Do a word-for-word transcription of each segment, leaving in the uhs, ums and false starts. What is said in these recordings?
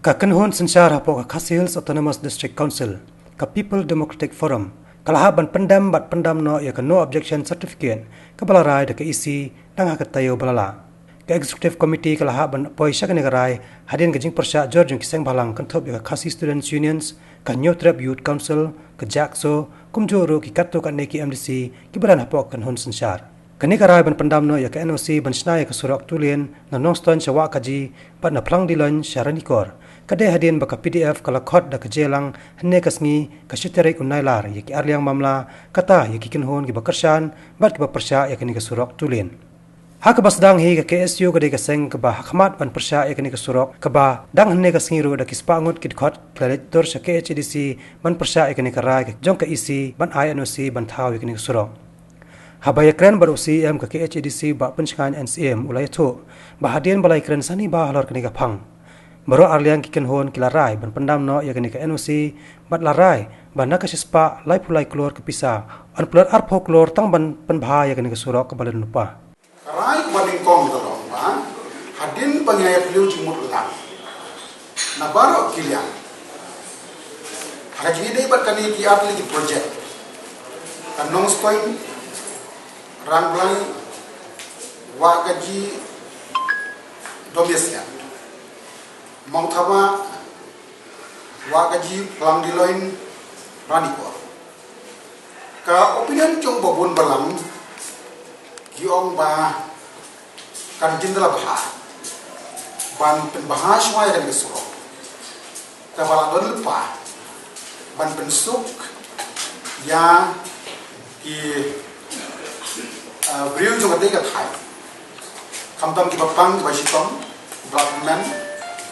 Ka kynhun synshar hapoh ka Khasi Hills Autonomous District Council, ka People Democratic Forum, ka la hap ban pyndem bad pyndam noh ïa ka no objection certificate kaba la rai da ka E C dang ha ka taïew ba la lah. Ka Executive Committee ka la hap ban poi sha kane ka rai hadien ka jingpyrshah jur jong ki seng bhalang kynthup ïa ka Khasi Students Unions, ka Hynñiewtrep Youth Council, ka JACSO, kumjuh ruh ki katto katne ki M D C kiba don hapoh ka kynhun synshar. Kane ka rai ban pyndam noh ïa ka N O C ban shna ïa ka surok two lane na Nongstoiñ sha Wahkaji bad na Phlangdilloiñ sha Ranikor ka dei hadien ba ka P D F ka la khot da ka jingïalang hynne ka sngi, ka shi tarik u Nailar, ïa ki arliang mamla, kata ïa ki kynhun kiba kyrshan bad kiba pyrshah ïa kane ka surok two lane. Ha kaba sdang hi, ka K S U ka dei ka seng kaba ha khmat ban pyrshah ïa kane ka surok, kaba dang hynne ka sngi ruh da ki spah ngut ki dkhot ki la leit tur sha K H A D C ban pyrshah ïa kane ka rai jong ka E C ban ai N O C ban thaw ïa kane ka surok. Haba ïakren bad u C E M ka K H A D C, Bah Pynshngaiñ N C M, u la ïathuh ba hadien ba la ïakren sani bha halor kane ka phang, baroh arliang ki kynhun ki la rai ban pyndam noh ïa kane ka N O C bad la rai ba na ka shispah laiphew lai klur ka pisa, yn pynlut arphew klur tang ban pynbha ïa kane ka surok kaba la don lypa. Ka rai kaba nyngkong ka long ba hadien ba ngi la ïa pynlong jingmut lang na baroh ki liang ha ka jingïadei bad kane ki artylli ki project, ka Nongstoiñ, Rangblai, Wahkaji, Domiasiat, Mawthabah, Wahkaji, Phlangdilloiñ, Ranikor. Ka opinion jong ba bun balang ki ong ba kan jin da la bha ban pynbha shuwa ïa kane ka surok kaba la don lypa ban pynsuk ïa ki, ah, briew jong katei ka thaiñ, khamtam kiba pang kiba shitom, ba la kmen,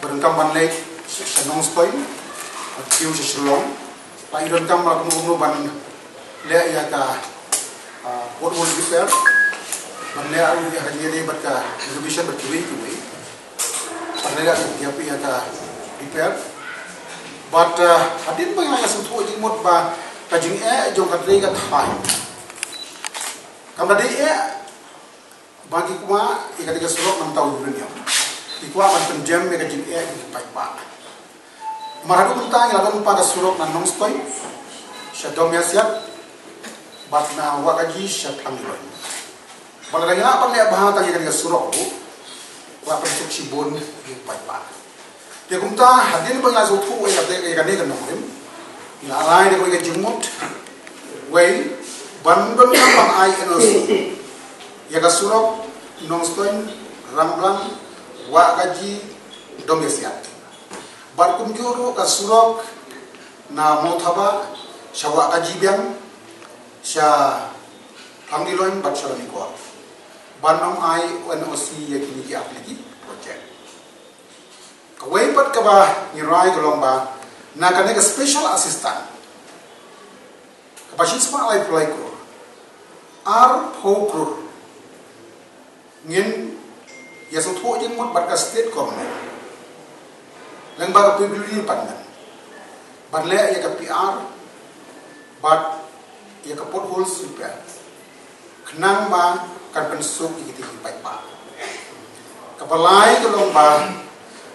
ba donkam ban leit sha Nongstoiñ, ba kiew sha Shillong, ba i donkam ba kumno kumno ban leh ïa ka, ah, pothole repair, ban leh ïa ka jingïadei bad ka renovation bad kiwei kiwei. Ban leh ïa ka, ïa ka repair. Bad, ah, hadien ba ngi la ïa sngewthuh jingmut ba ka jingeh jong katei ka thaiñ kam da dei eh ba ki kwah ïa katei ka surok namar u uranium. Ki kwah ban pynjem ïa ka jingeh jong ki paidbah. Namar haduh mynta ngi la don lypa ka surok na Nongstoiñ sha Domiasiat bad na Wahkaji sha Phlangdilloiñ. Bad lada ngi lah ban leh bha tang ïa kane ka surok ruh, la pynsuk shibun ïa ki paidbah. Te kumta hadien ba ngi la sngewthuh ïa kane, ïa kane ka nongrim, ngi la rai da kawei ka jingmut wei ban, ban, ban ai N O C ïa ka surok Nongstoiñ, Rangblai, Wahkaji, Domiasiat. Bad kumjuh ruh ka surok na Mawthabah sha Wahkaji biang, sha Phlangdilloiñ bad sha Ranikor. Ban ym ai N O C ïa kine ki artylli ki project. Kawei pat kaba ngi rai ka long ba na kane ka special assistance kaba shi spah laiphew lai klur, arphew klur ngin ïa sngewthuh jingmut bad ka state government lyngba ka P W D department ban leh ïa ka P R bad ïa ka potholes repair, khnang ba kan pynsuk ïa kitei ki paidbah. Kaba lai ka long ba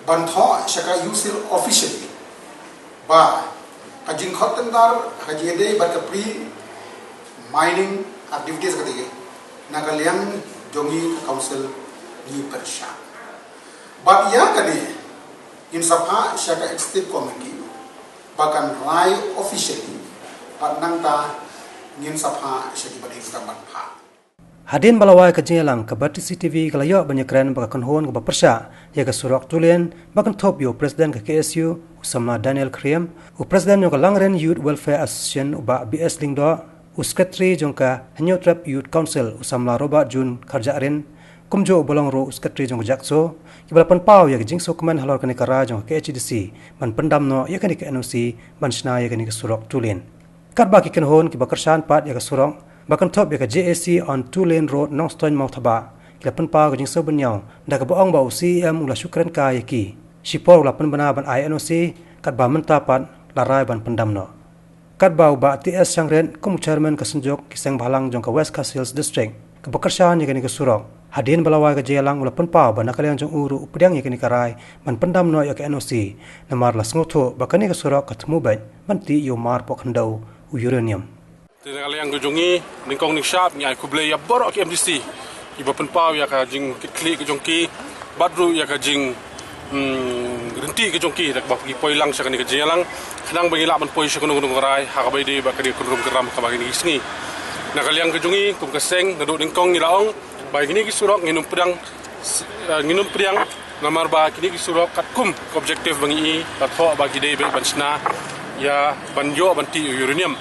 ban thoh sha ka U C L officially ba ka jingkhot tyndar ha ka jingïadei bad ka pre mining activities katei na ka liang jong ngi ka council ngi pyrshah. Bad ïa kane ngin sa phah sha ka executive committee ba kan rai officially bad nangta ngin sa phah sha ki ba dei ban phah. Hadien ba la wai ka jingïalang, ka Batesi T V ka la ïoh ban ïakren bad ka kynhun kaba pyrshah ïa ka surok two lane ba kynthup ïa u president ka K S U, u samla Daniel Khyriem, u president jong ka Langrin Youth Welfare Association, u bah B S Lyngdoh, u secretary jong ka Hynñiewtrep Youth Council, u samla Robert June Kharjahrin, kumjuh uba long ruh u secretary jong ka JACSO, kiba la pynpaw ïa ka jingsngewkmen halor kane ka rai jong ka K H A D C ban pyndam noh ïa kane ka N O C ban shna ïa kane ka surok two lane. Katba ki kynhun kiba kyrshan pat ïa ka surok ba kynthup ïa ka J A C on two lane road Nongstoiñ Mawthabah ki la pynpaw ka jingsngewbynñiaw da kaba ong ba u C E M u la shu kren kai ïa ki. Shipor u la pynbna ban ai N O C, katba mynta pat la rai ban pyndam noh. Katba u bah T S Shangrit kum u chairman ka Synjuk ki Sengbhalang jong ka West Khasi Hills District kaba kyrshan ïa kane ka surok, Hadien ba la wai ka jingïalang u la pynpaw ba na ka liang jong u ruh u pdiang ïa kane ka rai ban pyndam noh ïa ka N O C, namar la sngewthuh ba kane ka surok ka thmu beit ban tih ïa u mar poh khyndew u uranium. Te na ka liang ka jong ngi, nyngkong nyngshap ngi ai khublei ïa baroh ki M D C kiba pynpaw ïa ka jingkitkhlieh ka jong ki, bad ruh ïa ka jing, mm, ryntih ka jong ki da kaba ki poi lang sha kane ka jingïalang, khnang ba ngi lah ban poi sha kano kano ka rai ha kaba ïadei bad kane ka kynrum kynram kaba kine ki sngi. Na ka liang ka jong ngi kum ka seng, naduh nyngkong ngi la ong ba kine ki surok ngin ym pdiang, eh, ngin ym pdiang, namar ba kine ki surok katkum ka objective ba ngi i, la thoh ba ki dei beit ban shna ïa ban ïoh ban tih uranium.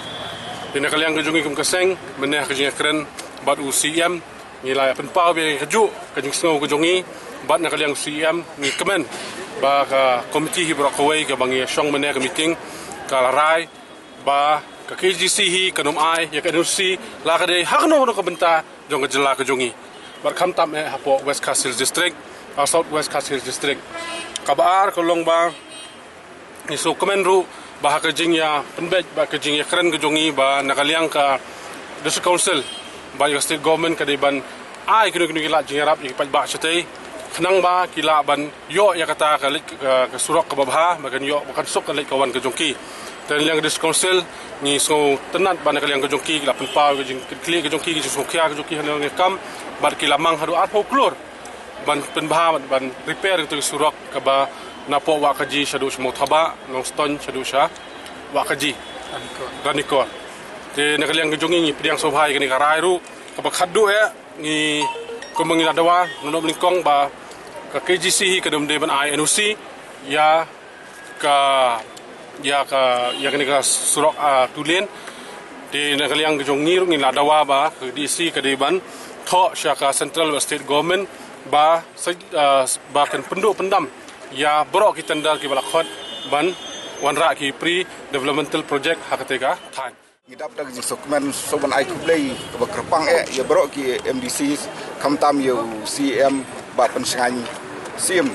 Te na ka liang ka jong ngi kum ka seng, mynne ha ka jingïakren bad u C M, ngi la pynpaw beit kajuh ka jingsngew ka jong ngi, bad na ka liang u C M ngi kmen ba ka komiti hi baroh kawei kaba ngi shong mynne ka meeting ka la rai ba ka K G C hi kan ym ai ïa ka N O C la ka dei ha kano kano ka bynta jong ka jylla ka jong ngi, bad khamtam eh hapoh West Khasi Hills District, ah, South West Khasi Hills District. Kaba ar ka long ba ngi sngewkmen ruh ba ha ka jingïapynbeit bad ka jingïakren ka jong ngi ba na ka liang ka District Council bad ka State Government ka dei ban ai kino kino ki lad jingïarap ïa ki paidbah shatei, khnang ba ki lah ban ïoh ïa kata ka leit ka, ka surok kaba bha, ba kan ïoh, ba kan suk ka leit ka wan ka jong ki. Te na ka liang ka District Council ngi sngewtynnat ba na ka liang ka jong ki ki la pynpaw ka jingkitkhlieh ka jong ki, ka jingsngewkhia ka jong ki ha nongïakam, bad ki la mang haduh arphew klur ban pynbha, ban repair ïa ka surok kaba napoh Wahkaji shaduh sha Mawthabah, Nongstoiñ shaduh sha Wahkaji, Ranikor. Te na ka liang ka jong ngi ngi pdiang sngewbha ïa kane ka rai ruh. Kaba khatduh eh, ngi, kumba ngi la dawa naduh nyngkong ba ka K G C hi kan ym dei ban ai N O C ïa ka, ïa ka, ïa kane ka surok, ah, two lane. Te na ka liang ka jong ngi ruh ngi la dawa ba ka D C ka dei ban thoh sha ka Central bad State Government ba sa, ah, ba kan pynduh pyndam ïa baroh ki tender kiba la khot ban wanrah ki pre developmental project ha katei ka thaiñ. Ngi dap da ka jingsngewkmen sngewbha ban ai khublei kaba kyrpang eh ïa baroh ki M D C, khamtam ïa u C M Bah Pynshngaiñ Syiem.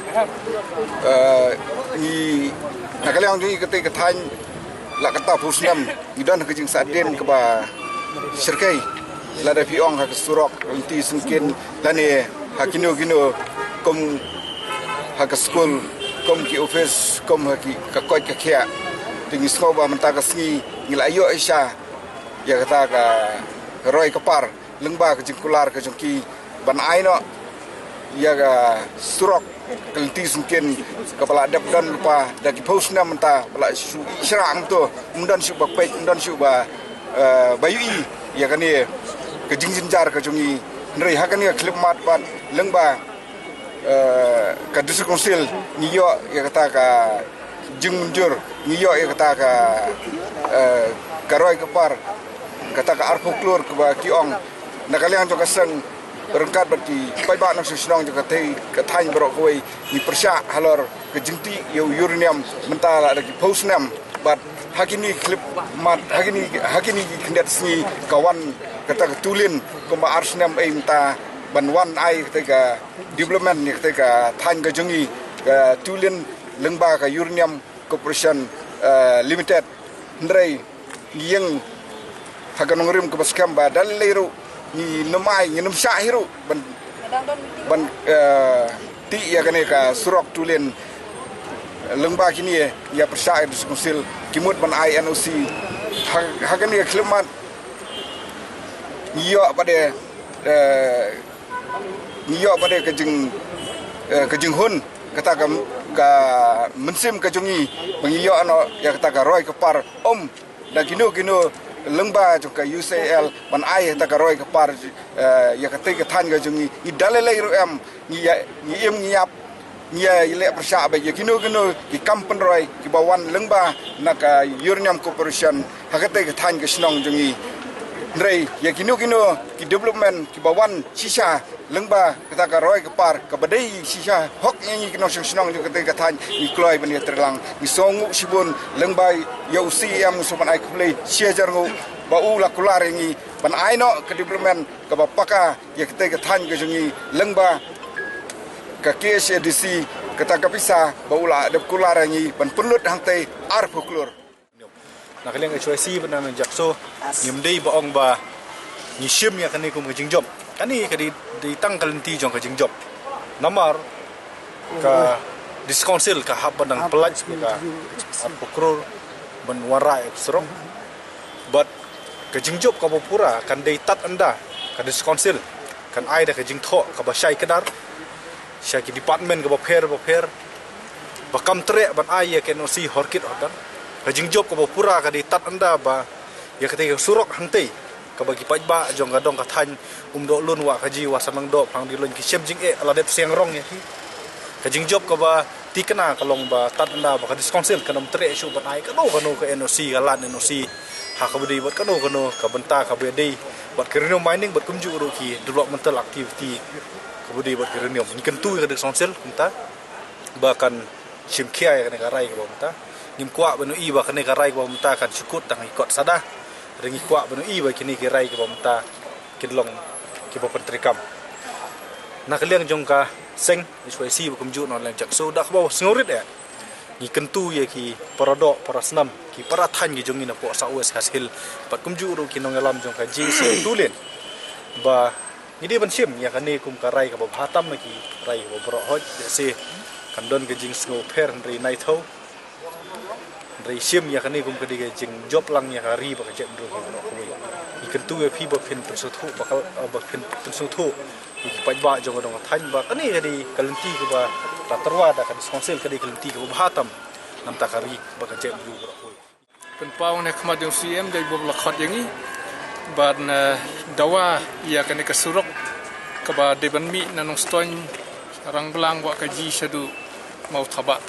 Eh, ngi, na ka liang jong ngi katei ka thaiñ, la katta phew snem ngi don ha ka jingsahdien kaba shyrkhei, lada phi ong ha ka surok lynti syngkien lane ha kino kino, kum ha ka skul, kum ki office, kum ha ki, ka koit ka khiah. Te ngi sngew ba mynta ka sngi ngi la ïoh shisha ïa kata ka roi ka par lyngba ka jingkular ka jong ki ban ai noh ïa ka surok ka lynti syngkien kaba la dep don lypa da ki phew snem mynta, ba la shu ïa shrang to, ym don shuh ba peit, ym don shuh ba, eh, ba ïohi ïa kane ka jingjynjar ka jong ngi. Hynrei ha kane ka khyllipmat pat lyngba, eh, ka District Council ngi ïoh ïa kata ka jingmynjur, ngi ïoh ïa kata ka, eh, ka roi ka par, kata ka arphew klur kaba ki ong. Na ka liang jong ka seng ryngkat bad ki paidbah nongshong shnong jong katei ka thaiñ baroh kawei, ngi pyrshah halor ka jingtih ïa u uranium mynta la da ki phew snem. Bad ha kine ki khyllipmat, ha kine, ha kine ki khyndiat sngi ka wan kata ka two lane, kumba ar snem ei mynta ban wan ai katei ka development ïa katei ka thaiñ ka jong ngi, ka two lane lyngba ka Uranium Corporation, eh, Limited. Hynrei ngi ïeng ha ka nongrim kaba skhem ba da lei lei ruh ngin ym ai, ngin ym shah hi ruh ban, ban, eh, tih ïa kane ka surok two lane lyngba kine. Ïa pyrshah ïa ka District Council, ki mut ban ai N O C. Ha, ha kane ka khyllipmat ngi ïoh pat de, eh, ngi ïoh pat de ka jing, eh, ka jinghun kata ka, ka mynsiem ka jong ngi ba ngi ïoh noh ïa kata ka roi ka par, ym da kino kino lyngba jong ka U C I L ban ai kata ka roi ka par, eh, ïa katei ka thaiñ ka jong ngi. Ngi da lei lei ruh em, ngi ïa, ngi im ngi ïap, ngi ïa leh pyrshah ba ïa kino kino ki kam pynroi kiba wan lyngba na ka Uranium Corporation ha katei ka thaiñ ka shnong jong ngi. Hynrei ïa kino kino ki development kiba wan shisha lyngba kata ka roi ka par kaba dei shisha hok ïa ngi ki nongshong shnong jong katei ka thaiñ, ngi kloi ban ïatreilang. Ngi sngewnguh shibun lyngba ïa u C M, ngi sngewbha ban ai khublei shi hajar nguh ba u la kular ïa ngi ban ai noh ka development kaba paka ïa katei ka thaiñ ka jong ngi lyngba ka K H A D C, kata ka pisa ba u la dep kular ïa ngi ban pynlut hangtei arphew klur. Na ka liang H Y C bad na ka liang Jakso, ngim dei ba ong ba ngi shim ïa kane kum ka jingjop. Kane ka dei, dei tang ka lynti jong ka jingjop. Namar ka District Council ka hap ban dang pynlait ka arphew klur ban wanrah ïa ka surok. Bad ka jingjop kaba pura kan dei tad ynda ka District Council kan ai da ka jingthoh kaba shai kdar sha ki department kaba pher ba pher ba kam treh ban ai ïa ka N O C hor kit hor kan. Ka jingjop kaba pura ka dei tad ynda ba ïa katei ka surok hangtei kaba ki paidbah jong ka dong ka thaiñ Umdohlun, Wahkaji, Wahsanangdoh, Phlang Diloin ki shem jingeh la dep siang rong ïa ki. Ka jingjop kaba tikna ka long ba tad ynda ba ka District Council kan ym treh shuh ban ai kano kano ka N O C, ka land N O C ha kaba dei bad kano kano ka bynta kaba dei bad ka uranium mining bad kumjuh ruh ki developmental activity kaba dei bad ka uranium. Ngi kyntu ïa ka District Council kumta ba kan shim khia ïa kane ka rai kaba mynta. Ngim kwah ban ïohi ba kane ka rai kaba mynta kan shu kut tang ha ki kot sada. Hynrei ngi kwah ban ïohi ba kine ki rai kaba mynta kin long kiba pyntreikam. Na ka liang jong ka seng H Y C bad kumjuh na liang Jaksu, da kaba sngewrit eh, ngi kyntu ïa ki para doh, para snam, ki para thaiñ ki jong ngi na poh South West Khasi Hills bad kumjuh ruh ki nongïalam jong ka J C Tulin ba ngi dei ban shim ïa kane kum ka rai kaba bha tam na ki rai kaba baroh hoi. Lehse kan don ka jingsngewpher, hynrei nai thaw, hynrei shim ïa kane kum ka dei ka jingjop lang ïa ka ri bad ka jaitbynriew hi baroh kawei. Ngi kyntu ïa phi ba phin pynsngewthuh, ba ka, ba phin pynsngewthuh ïa ki paidbah jong ka dong ka thaiñ ba kane ka dei ka lynti kaba la tyrwa da ka District Council, ka dei ka lynti kaba bha tam namar ka ri bad ka jaitbynriew baroh kawei. Pynpaw na khmat jong C M dei ba la khot ïa ngi ban, eh, dawa ïa kane ka surok kaba dei ban mih na Nongstoiñ, Rangblang, Wahkaji shaduh Mawthabah.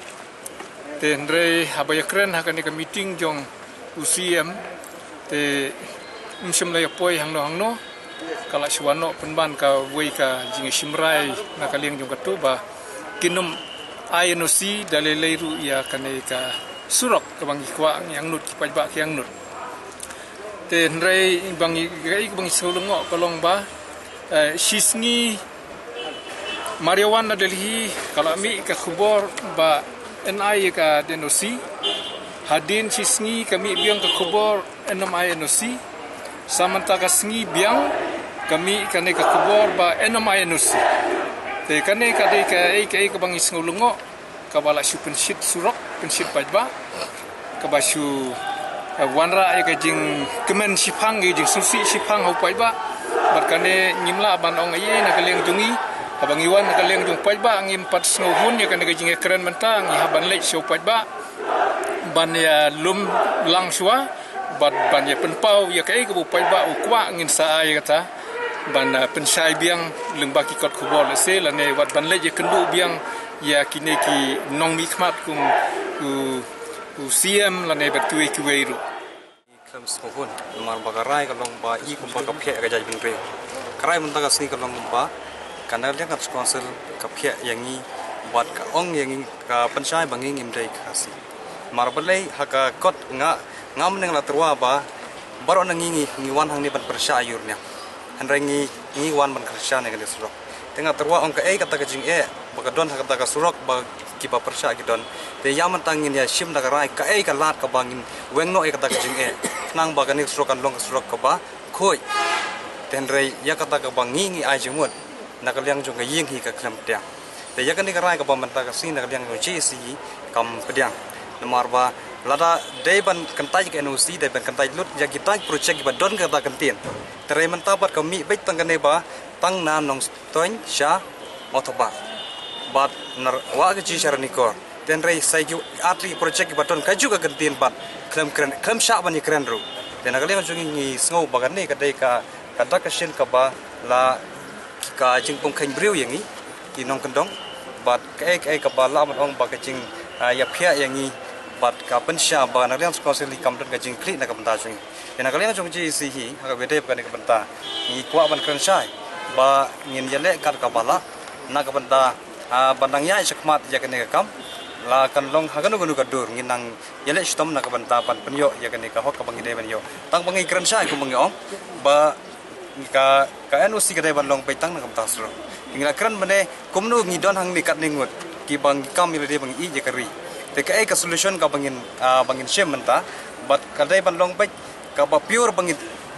Te hynrei haba ïakren ha kane ka meeting jong u C M te um shym la ïa poi hangno hangno. Ka la shu wan noh pynban kawei ka jingïashim rai na ka liang jong katu ba kin ym ai N O C da lei lei ruh ïa kane ka surok kaba ngi kwah, ngi angnud, ki paidbah ki angnud. Te hynrei ba ngi, kaei kaba ngi sngewlyngngoh ka long ba, eh, shisngi mar ïa wan na Delhi ka la mih ka khubor ba yn ai ïa ka N O C. Hadien shisngi ka mih biang ka khubor yn ym ai N O C. Sa mynta ka sngi biang ka mih kane ka khubor ba yn ym ai N O C. Te kane ka dei kaei kaei kaba ngi sngewlyngngoh, kaba la shu pynshit surok, pynshit paidbah, kaba shu, eh, wanrah ïa ka jingkmen shiphang, ïa ka jingsngewsih shiphang ha u paidbah. Bad kane ngim lah ban ong ei ei na ka liang jong ngi. Haba ngi wan na ka liang jong u paidbah ngim pat sngewhun ïa kane ka jingïakren mynta, ngi hap ban leit sha u paidbah ban ïalum lang shuwa bad ban ïa pynpaw ïa kaei kaba u paidbah u kwah, ngin sa ai ïa kata ban, eh, pynshai biang lyngba ki kot khubor lehse lane wat ban leit ïakynduh biang ïa kine ki nongmihkhmat kum u, u C M lane bad kiwei kiwei ruh. Khlem sngewhun namar ba ka rai ka long ba i kumba ka phiah ïa ka jaitbynriew. Ka rai mynta ka sngi ka long kumba ka na liang ka District Council ka phiah ïa ngi bad ka ong ïa ngi, ka pynshai ba ngi ngim dei Khasi. Namar balei ha ka kot nga, nga mynne nga la tyrwa ba baroh na ngi ngi, ngi wan hangne ban pyrshah ïa u uranium. Hynrei ngi, ngi wan ban kyrshan ïa kane ka surok. Te nga tyrwa ong kaei kata ka jingeh ba ka don ha kata ka surok ba kiba pyrshah ki don. Te ïa mynta ngin ïa shim da ka rai kaei ka lad kaba ngin weng noh ïa kata ka jingeh. Khnang ba kane ka surok kan long ka surok kaba khuid. Te hynrei ïa kata kaba ngi ngi ai jingmut na ka liang jong ka ïing hi ka khlem pdiang. Te ïa kane ka rai kaba mynta ka sngi na ka liang jong J C hi kam pdiang. Namar ba lada dei ban kyntait ka N O C, dei ban kyntait lut ïa kita ki project kiba don kata ka ktien. Te hynrei mynta pat ka mih beit tang kane ba tang na Nongstoiñ sha Mawthabah bad na Wahkaji sha Ranikor. Te hynrei sa ki artylli ki project kiba don kajuh ka ktien bad khlem kren, khlem shah ban ïakren ruh. Te na ka liang jong ngi ngi sngew ba kane ka dei ka, ka dak ka shin kaba la ka jingpynkheiñ briew ïa ngi ki nongkyndong bad kaei kaei kaba lah ban ong ba ka jing, ah, ïaphiah ïa ngi bad ka pynshai ba na ka liang District Council hi kam don ka jingkhlieh na ka bynta jong ngi. Ïa na ka liang jong J C hi ha kaba dei ba kane ka bynta ngi kwah ban kren shai ba ngin ïaleh kat kaba lah na ka bynta, ah, ban nang ïaid shakhmat ïa kane ka kam. La kan long ha kano kano ka dur ngin nang ïaleh shitom na ka bynta ban pynïoh ïa kane ka hok kaba ngi dei ban ïoh. Tang ba ngi kren shai kumba ngi ong ba ka, ka N O C ka dei ban long beit tang na ka bynta surok. Ngi la kren mynne kumno ngi don hangne katne ngut kiba ngi kam ïa lade ba ngi ïeit ïa ka ri. Te kaei ka solution kaba ngin, ah, ba ngin shim mynta bad ka dei ban long beit Kaba pure ba ngin,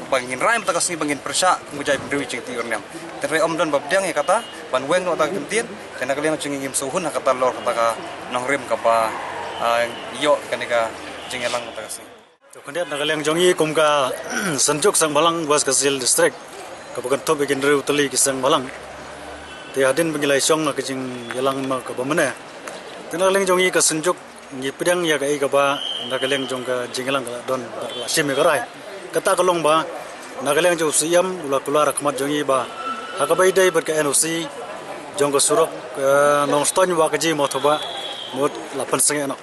ba ngin rai mynta ka sngi ba ngin pyrshah kum ka jaitbynriew jingtih ïa u riewniam. Te re ym don ba pdiang ïa kata ban weng noh kata ka kyntien. Te na ka liang jong ngi ngim sngewhun ha kata lor kata ka nongrim kaba, ah, ïoh kane ka jingïalang mynta ka sngi. To khyndiat na ka liang jong ngi kum ka Synjuk Seng Bhalang West Khasi Hills District kaba kynthup ïa ki hynriew tylli ki seng bhalang. Te hadien ba ngi la ïashong ha ka jingïalang ma kaba mynne, te na ka liang jong ngi ka Synjuk ngi pdiang ïa kaei kaba na ka liang jong ka jingïalang ka la don bad ka la shim ïa ka rai. Kata ka long ba na ka liang jong u Siem u la kular ha khmat jong ngi ba ha kaba ïadei bad ka N O C jong ka surok, eh, Nongstoiñ Wahkaji Mothobah mut la pynsangeh noh.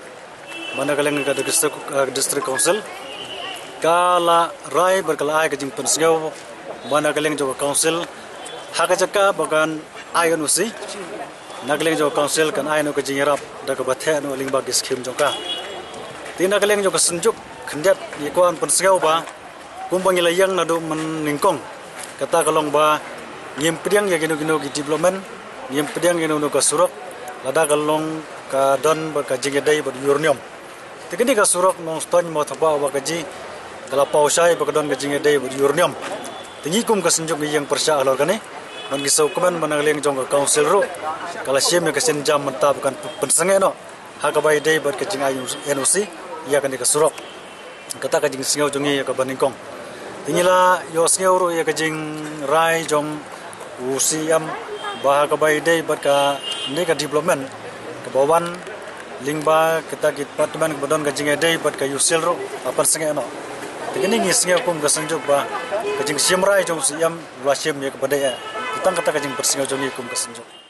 Ba na ka liang ka district, eh, district council ka la rai bad ka la ai ka jingpynsngew ba na ka liang jong ka council ha ka jaka ba kan ai N O C, na ka liang jong ka council kan ai noh ka jingïarap da kaba theh noh lyngba ki skhim jong ka. Te na ka liang jong ka Synjuk khyndiat ngi kwah pynsngew ba kumba ngi la ïeng naduh mynnyngkong, kata ka long ba ngim pdiang ïa kino kino ki development, ngim pdiang ïa kino kino ka surok lada ka long ka don bad ka jingïadei bad u riewniam. Te kane ka surok Nongstoiñ Mothobah Wahkaji ka la paw shai ba ka don ka jingïadei bad u riewniam. Te ngi kum ka Synjuk ngi ïeng pyrshah halor kane bad ngi sngewkmen ba na ka liang jong ka council ruh ka la shim ïa ka sienjam mynta ba kan pynsangeh noh ha kaba ïadei bad ka jingai N O C ïa kane ka surok. Kata ka jingsngew jong ngi ïa kaba nyngkong. Te ngi la ïohsngew ruh ïa ka jingrai jong u Siem ba ha kaba ïadei bad kane ka development kaba wan lyngba kita ki department kaba don ka jingïadei bad ka U C L ruh la pynsangeh noh. Te kane ngi sngew kum ka Synjuk ba ka jingshim rai jong u Siem u la shim ïa kaba dei eh. Te tang kata ka jingpynsngew jong ngi kum ka Synjuk.